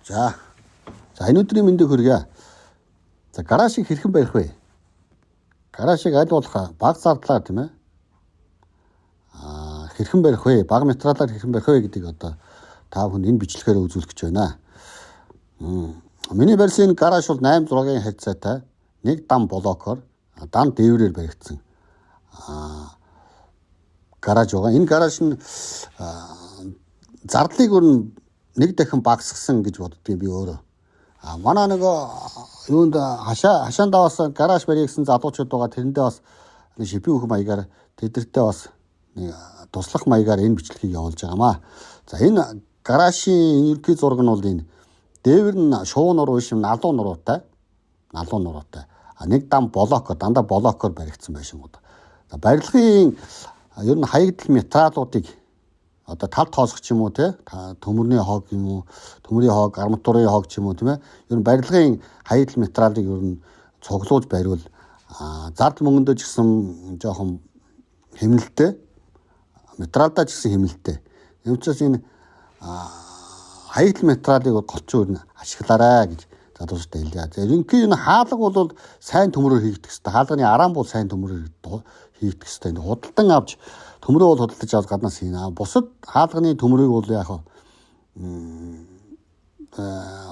За. За, энэ өдрийн мэндийг хүргье. За, гаражийг хэрхэн барих вэ? Гаражийг аль болох бага зардлаар, тийм ээ. Хэрхэн барих вэ? Бага материалаар хэрхэн барих вэ гэдгийг одоо та бүхэнд энэ бичлэгээр үзүүлэх гэж байна. Миний барьсан энэ гараж бол 8-6-ын харьцаатай нэг дам блокоор дан дээврээр баригдсан гараж байгаа. Энэ гараж нь зардлыг өөр нэг дахин багасгасан гэж боддгийн би өөрөө. А манай нөгөө юунд хашаандаа бас гараж барья гэсэн залуучууд байгаа. Тэрэндээ бас нэг шипи үхэн маягаар тэдэртээ бас нэг туслах маягаар энэ бичлэгийг явуулж байгаамаа. За, энэ гаражийн ерөнхий зураг нь бол энэ дээвэр нь шуу нуруу биш, налуу нуруутай. Налуу нуруутай. А нэг дам блок, дандаа блокоор баригдсан байшингууд. За, барилгын ер нь хаягдал материалуудыг одоо тал тоосох ч юм уу, те, төмөрний хог юм уу, төмөрийн хог, арматурын хог ч юм уу, тийм ээ. Ер нь барилгын хаягдал материалыг ер нь цуглуулж бариул зардал мөнгөндөө ч гэсэн жоохон хэмнэлттэй, материалдаа ч гэсэн хэмнэлттэй. Юм учраас энэ хаягдал материалыг голчуу ер нь ашиглаарай гэж залуучуудад хэлье. За, ерөнхий энэ хаалга бол сайн төмөрөөр хийгдэх хэрэгтэй. Хаалганы араан бол сайн төмөрөөр хийгдэх хэрэгтэй. Энэ худалдан авч төмрөө бол худалдаж авч гаднаас хийнэ. Бусад хаалганы төмрийг бол яг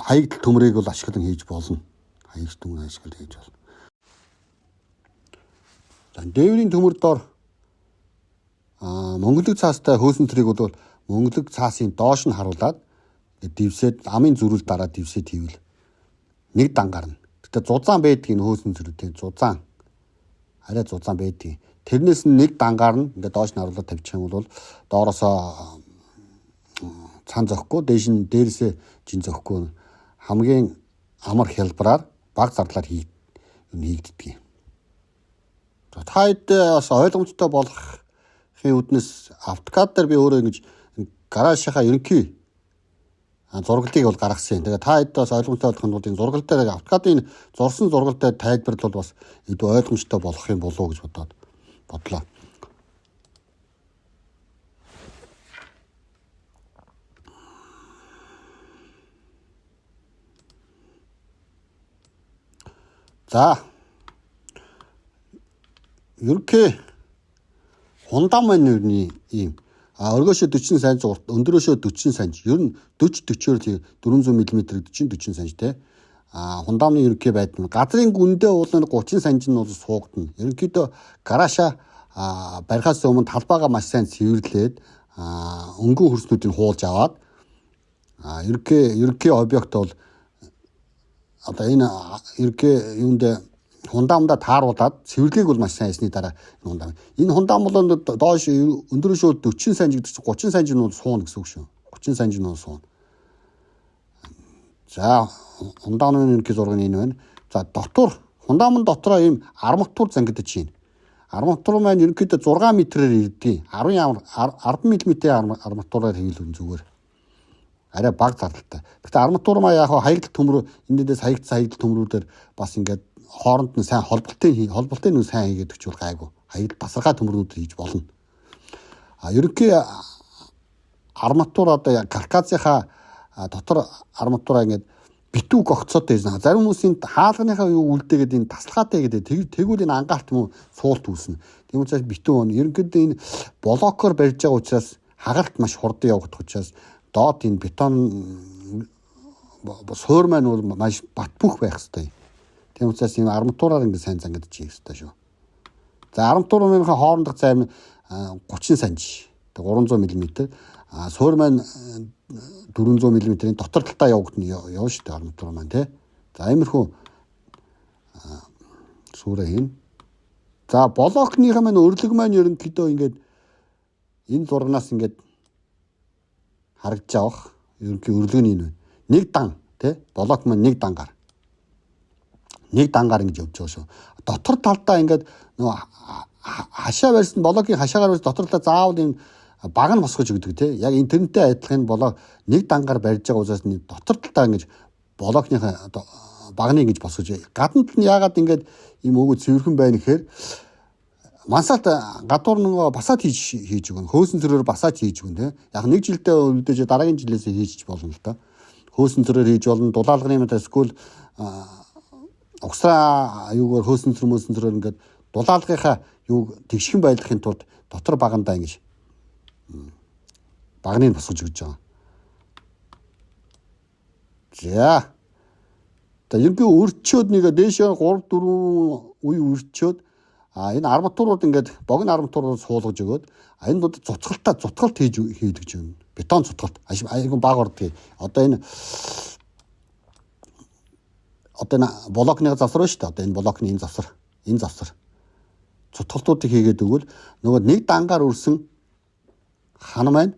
хаягдал төмрийг бол ашиглан хийж болно. Хаягдал төмөр ашиглан хийж болно. За, дээврийн төмөр дор мөнгөлөг цаастай хөөсөн тэрийг бол мөнгөлөг цаасын доош нь харуулад дивсээд амын зүрэл дараа дивсээд хийвэл нэг дан гарна. Гэтэ зузаан байдгийг хөөсөн зэрэг тийм зузаан. Арай зузаан байдгийг. Тэрнээс нь нэг дан гарна. Ингээд доош нь харуулад тавьчих юм бол доороосоо цан зөхгүй, дээш нь дээрээсээ жин зөхгүй хамгийн амар хялбараар баг зардлаар хийгддэг юм. Та хэд бас ойлгомжтой болохын үүднээс AutoCAD дээр би өөрөө ингэж гаражийнхаа ерөнхий зураглалыг бол гаргасан. Тэгээ та хэд бас ойлгомжтой болохын тулд энэ зургал дээр AutoCAD-ын зурсан зургал дээр тайлбарлал бас илүү ойлгомжтой болох юм болов уу гэж бодоод бодлоо. За, ерөнхий хундам маань юуны ийм өргөөшөө 40 санж, урт өндөрөөшөө 40 санж. Ер нь 40 40-оор 400 мм 40 40 санж те. Хундаамны ерөнхий байдал нь газрын гүндээ бол 30 санж нь бол суугдана. Ерөнхийдөө гараашаа барихаас өмнө талбайгаа маш сайн цэвэрлээд өнгөн хөрснүүдийг хуулж аваад ерөнхий объект бол одоо энэ ерөнхий юунд хундаамдаа тааруулаад цэвэрлэгийг бол маш сайн хийсний дараа энэ хундаам. Энэ хундаам бол доош өндөрөөшөө 40 санж гэдэг чинь 30 санж нь бол сууна гэсэн үг шүү. 30 санж нь бол сууна. За, хундаамны ерөнхий зураг нь энэ байна. За, дотор хундаамн дотроо ийм арматур зангидаж байна. Арматур маань ерөнхийдөө 6 метрээр ирдэг. 10 мм-ийн арматураар хийвэл зүгээр. Арай бага зардалтай. Гэхдээ арматур маа яг хаягдал төмөр энэ дээрээс хаягдсан хаягдал төмрүүдээр бас ингээд хооронд нь сайн холболтын нь сайн хийгээд өчвөл гайгүй. Хаягдал тасархай төмөрнүүдээр хийж болно. Ерөнхий арматур одоо каркасынхаа дотор арматураа ингээд битүү гогцоотой байсан. Зарим хүмүүсийн хаалганыхаа юу үлдээгээд энэ таслахаатай гэдэг тэгвэл энэ ангаалт юм уу суулт үүснэ. Тийм учраас битүү он ерөнхийдөө энэ блокоор барьж байгаа учраас хагалт маш хурдан явагдах учраас доод энэ бетон суур маань бол маш бат бөх байх хэвээр. Тийм учраас энэ арматураар ингээд сайн зангидаж хийх хэвээр шүү. За, арматурынхаа хоорондох займ 30 санж 300 мм. Суур маань 400 мм-ийн дотор талдаа явагдана явна шүү дээ арматур маань тий. За, иймэрхүү сүрэ хийн. За, блокныхаа маань өрлөг маань ерөнхийдөө ингээд энэ зурганаас ингээд харагдаж авах ерөнхий өрлөг нь энэ байна. Нэг дан тий. Блок маань нэг дангаар. Нэг дангаар ингэж явж байгаа шүү. Дотор талдаа ингээд нөгөө хашаа барьсан блокийн хашаагаар барьсан дотор талдаа заавал энэ баг нь босгож өгдөг тий. Яг энэ тэрнтэй адилхан блок нэг дангаар барьж байгаа учраас дотор талдаа ингэж блокныхаа багныг ингэж босгож гадна тал нь яагаад ингэж ийм өгөө цэвэрхэн байна гэхээр мансаат гадуур нөгөө басаад хийж өгнө. Хөөсөн цөрөөр басаад хийж өгнө тий. Яг нэг жилдээ үлдээж дараагийн жилээс хийж болно л доо. Хөөсөн цөрөөр хийж болно. Дулаалганы юм эсвэл угсраа юугаар хөөсөн цөр мөөсөн цөрөөр ингээд дулаалгынхаа юуг тэгшхэн байлгахын тулд дотор багандаа ингэж багныг босгож өгч байгаа. За. За ерөнхий өрчөөд нэг дээшээ 3 4 үе өрчөөд энэ арматурууд ингээд богино арматурууд суулгаж өгөөд энэ бод цуцгалтаа цутгалт хийж хийдэг юм. Бетон цутгалт айгу баг ордгийг. Одоо энэ блокны завсар байна шүү дээ. Одоо энэ блокны энэ завсар, энэ завсар. Цутгалтуудыг хийгээд өгвөл нөгөө нэг дангаар өрсөн хан маань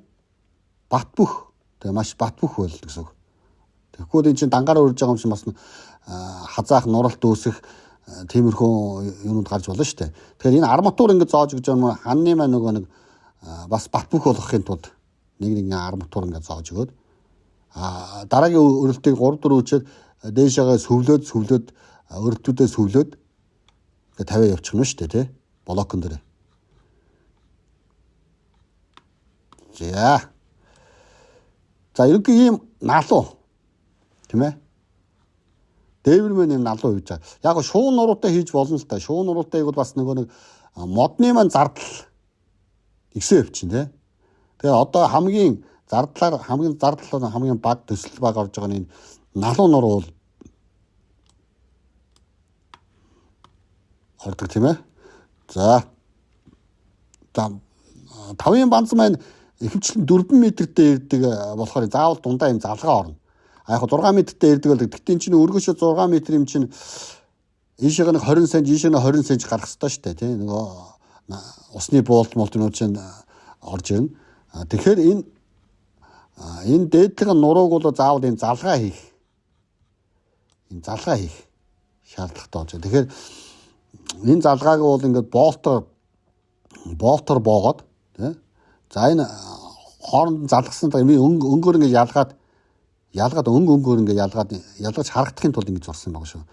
бат бөх. Тэгээ маш бат бөх бол гэсэн үг. Тэгэхгүй энэ чинь дангаар өрж байгаа юм чинь бас хазаах, нуралт үүсэх тиймэрхүү юмуд гарч болно шүү дээ. Тэгэхээр энэ арматур ингэж зоож өгч байгаа юм ханны маань нөгөө нэг бас бат бөх болгохын тулд нэг нэгэн арматур ингэж зоож өгөөд дараагийн өрөлтийг 3 4 үчээд дээшээгээ сүвлөөд өрөлтүүдээ сүвлөөд ингээ тавиа явчих нь шүү дээ, тий? Блокон дээр. За. За ерөнхий ийм налуу тийм ээ. Дээвэр мэн юм налуу хийж байгаа. Яг шуун нуруутай хийж болно л та. Шуун нуруутай бол бас нөгөө нэг модны маань зардал ихсэн явчихна тий. Тэгээ одоо хамгийн зардлаар хамгийн зардал хамгийн баг төсөл баг орж байгаа нь энэ налуу нуруу бол ордог тийм ээ. За. За тавын банз маань ихэвчлэн 4 метртэй ирдэг болохоор заавал дундаа юм залгаа орно. А яг 6 метртэй ирдэг бол гэхдээ энэ чинь өргөшөө 6 метр юм чинь ийшээ нэг 20 см, ийшээ нэг 20 см гарах хэрэгтэй шүү дээ, тий. Нөгөө усны буулт молт юм чинь орж ирнэ. Тэгэхээр энэ дээдлэг нурууг бол заавал энэ залгаа хийх. Энэ залгаа хийх шаардлагатай болж байна. Тэгэхээр энэ залгааг бол ингээд болтоор боогод тий. За энэ хооронд залгасан өнгөөр ингээд ялгаад өнгөөр ингээд ялгаж харагдахын тулд ингэж зурсан байгаа шүү.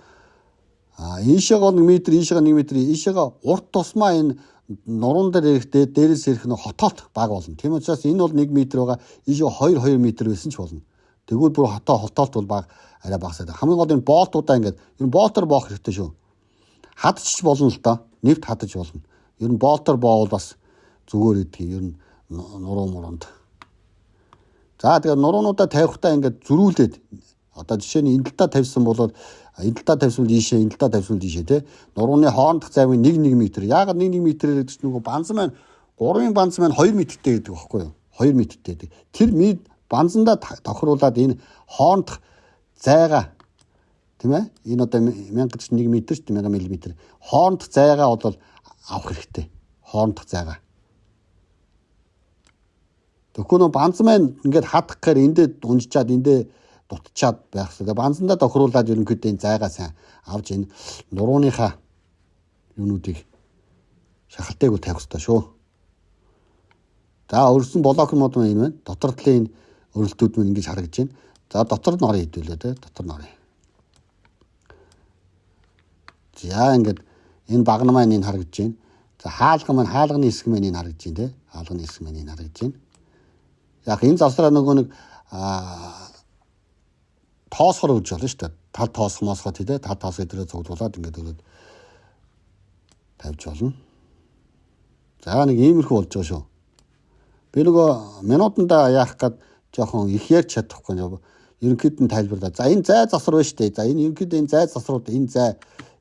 Ийшээ 1 метр, ийшээ 1 метр, ийшээ урт тусмаа энэ нуруунд дээр ирэхдээ дээрээс ирэх нь хотоот баг болно. Тийм учраас энэ бол 1 метр байгаа. Ийшээ 2 2 метр байсан ч болно. Тэгвэл бүр хотоолт бол баг арай багасаад. Хамгийн гол энэ болтуудаа ингээд энэ болтоор боох хэрэгтэй шүү. Хадчих болно л доо. Нэвт хадаж болно. Ер нь болтоор боовол бас зүгээр идэх. Ер нь нуруу муруунд. За тэгээ нуруунуудаа тавихтаа ингээд зөрүүлээд одоо жишээ нь энэ талдаа тавьсан бол энэ талдаа тавьсан бол ийшээ, энэ талдаа тавьсан бол ийшээ тий. Нурууны хоорондох зайвын 1 1 метр. Яагаад 1 1 метрээр гэдэг чинь нөгөө банз маань 3-ын банз маань 2 метртэй гэдэг байхгүй юу? 2 метртэй гэдэг. Тэр банзандаа тохируулаад энэ хоорондох зайгаа тийм ээ. Энэ одоо 1001 метр ч 1000 мм. Хоорондох зайгаа бол авах хэрэгтэй. Хоорондох зайгаа. Тэгэхгүй нөө банз маань ингээд хадах гэхээр эндээ унжчаад эндээ дутчаад байх хэрэгтэй. Банзандаа тохируулаад ерөнхийдөө энэ зайгаа сайн авч энэ нурууныхаа юунуудыг шахалтайг тавих хэрэгтэй шүү. За өрсөн блок мод маань энэ байна. Дотор талын энэ өрөлтүүд мань ингэж харагдаж байна. За дотор нь орё хэдүүлээ те. Дотор нь орё. За ингээд энэ багна маань энэ харагдаж байна. За хаалга маань хаалганы хэсэг маань энэ харагдаж байна те. Хаалганы хэсэг маань энэ харагдаж байна. Яг энэ завсраа нөгөө нэг тоосгор өгж болно шүү дээ. Тал тоосох моосгоо тий, тал тоос өдрөө цугдуулаад ингээд өгөөд тавьж болно. За нэг иймэрхүү болж байгаа шүү. Би нөгөө минутанда яах гээд жоохон их ярьж чадахгүй юм. Ерөнхийд нь тайлбарлаа. За энэ зай засвар байна шүү дээ. За энэ ерөнхийдөө энэ зай засварууд энэ зай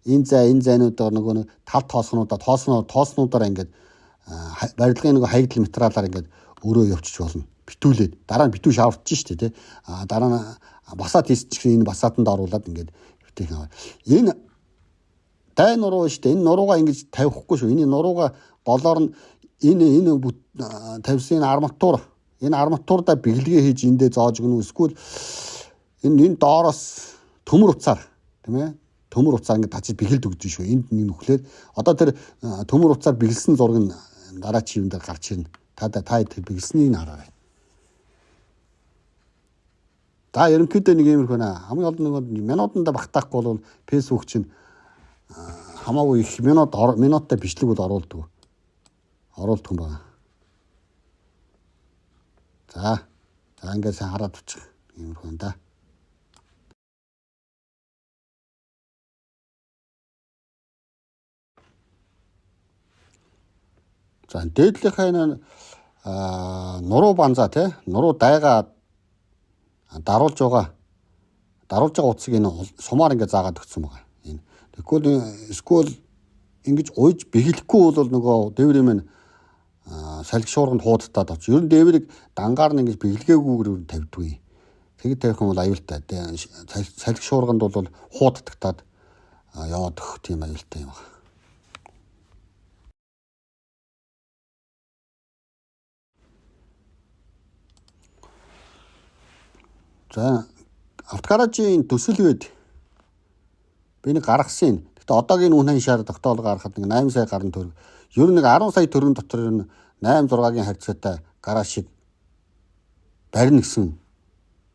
энэ зай энэ зайнуудаар нөгөө нэг тал тоосгонуудаа тооснуудаараа ингээд барилгын нөгөө хаягдл материалаар ингээд өрөө явчих болно. Битүүлээд дараа нь битүү шаварч шүү дээ тий. А дараа нь басаат хийсчих энэ басаатанд оруулаад ингээд битэх юм. Энэ дай нуруу шүү дээ. Энэ нуруугаа ингэж тавихгүй шүү. Энэ нуруугаа голоор нь энэ тавьсан энэ арматур энэ арматурдаа бэглэгээ хийж эндээ зоож өгнө. Эсвэл энэ доороос төмөр уцаар тийм ээ. Төмөр уцаар ингээд тачиж бэгэлд өгдөг шүү. Энд нэг нүхлээд одоо тэр төмөр уцаар бэгэлсэн зураг нь дараа чи юм дээр гарч ирнэ. Та тэр бэгэлснийг нь хараарай. За ерөнхийдөө нэг иймэрхүү нэ. Хамгийн гол нэг минутанда багтаахгүй бол Facebook чинь хамаагүй их минуттай бичлэгүүд оруулдаг. Оруулдаг юм байна. За. За ингээд сайн хараад өчих. Иймэрхүү юм да. За, дээдлийнхаа энэ нуруу банзаа тий, нуруу дайгаа даруулж байгаа утсыг энэ сумаар ингээ заагаад өгсөн байгаа. Энэ тэгвэл эсвэл ингэж уйж бэхлэхгүй бол нөгөө дээврийн минь салхи шуурганд хуудтаад очив. Ер нь дээврийг дангаар нь ингэж бэхлэгээгүйгээр ер нь тавьдгүй. Тэгэд тавих юм бол аюултай. Салхи шуурганд бол хуудтагтаад яваад өгөх тийм аюултай юм байна. За, автогаражийн төсөлвөд би нэг гаргасан юм. Гэхдээ одоогийн үнэ ханшаар тогтоол гаргахад нэг 8 сая гаруй төгрөг. Ер нь нэг 10 сая төгрөгийн дотор ер нь 8 6-гийн харьцаатай гараж шиг барина гэсэн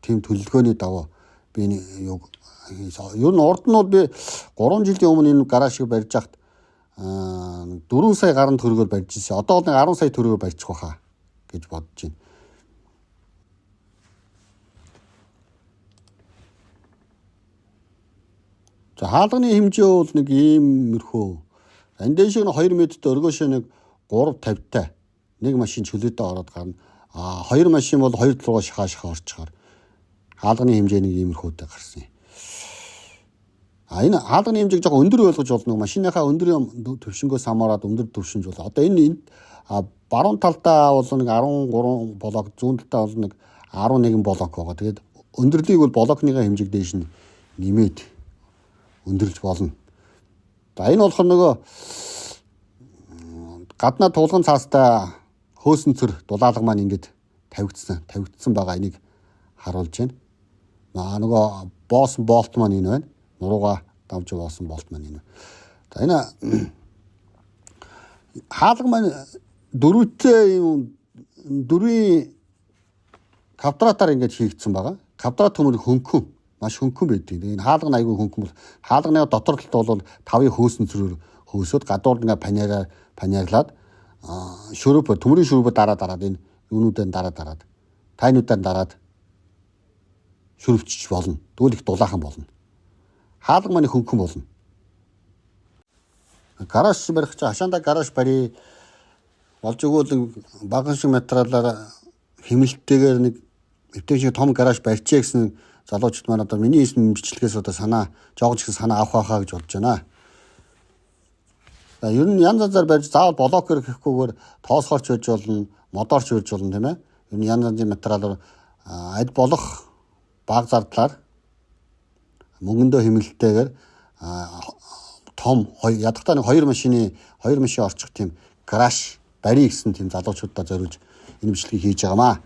тийм төлөвлөгөөний дагуу би энэ юг ер нь урд нь бол би 3 жилийн өмнө энэ гараж шиг барьж хахад 4 сая гаруй төгрөгөөр барьж ирсэн. Одоо бол нэг 10 сая төгрөгөөр барьчих байхаа гэж бодож байна. За, хаалганы хэмжээ бол нэг иймэрхүү. Энэ дээш нь 2 метрт өргөөшөө нэг 3.50-тай нэг машин чөлөөтэй ороод гарна. А хоёр машин бол хоёр тал руу шахаа шахаа орчихоор хаалганы хэмжээ нэг иймэрхүүтэй гарсан юм. А энэ хаалганы хэмжээг жоохон өндөр ойлгож болно. Машиныхаа өндөр төвшөнгөөс хамаарат өндөр төвшинж болно. Одоо энэ баруун талдаа бол нэг 13 блок, зүүн талдаа бол нэг 11 блок байгаа. Тэгээд өндөрлийг бол блокныхаа хэмжээг дээш нь нэмээд өндөрлж болно. За, энэ болохоор нөгөө гаднаа тулган цаастай хөөсөн цөр дулаалга маань ингэж тавигдсан байгаа. Энийг харуулж байна. Нөгөө боосон болт маань энэ байна. Нурууга давж боосон болт маань энэ. За, энэ хаалга маань дөрвөлтэй юм, дөрвийн квадратаар ингэж хийгдсэн байгаа. Квадрат төмөр хөнгөн, маш хөнгөн байдаг. Энэ хаалга нь айгүй хөнгөн бол хаалганы дотор талд бол тавын хөөсөн цөрөөр хөөсөд гадуур ингээ панерлаад шүрүүп, төмөрийн шүрүүпөө дараа дараад энэ юунуудаа дараа дараад тайнуудаа дараад шүрвчиж болно. Тэгвэл их дулаахан болно. Хаалга маань хөнгөн болно. Гараж барих чи хашаандаа гараж барь болж өгвөл баган шиг материалаар хэмнэлттэйгээр нэг эвтэйхэн шиг том гараж барьчээ гэсэн залуучууд маань одоо миний хийсэн бичлэгээс одоо санаа жоогч гэсэн санаа авах байхаа гэж бодож байна. За, ер нь янз янзаар барьж заавал блокер гэхгүйгээр тоосгоорч байж болно, модоорч байж болно, тийм ээ. Ер нь янз янзын материалаар аль болох бага зардлаар мөнгөндөө хэмнэлттэйгээр том ядахтаа нэг хоёр машин орчих тийм гараж барья гэсэн тийм залуучуудаа зориулж энэ бичлэгийг хийж байгаамаа.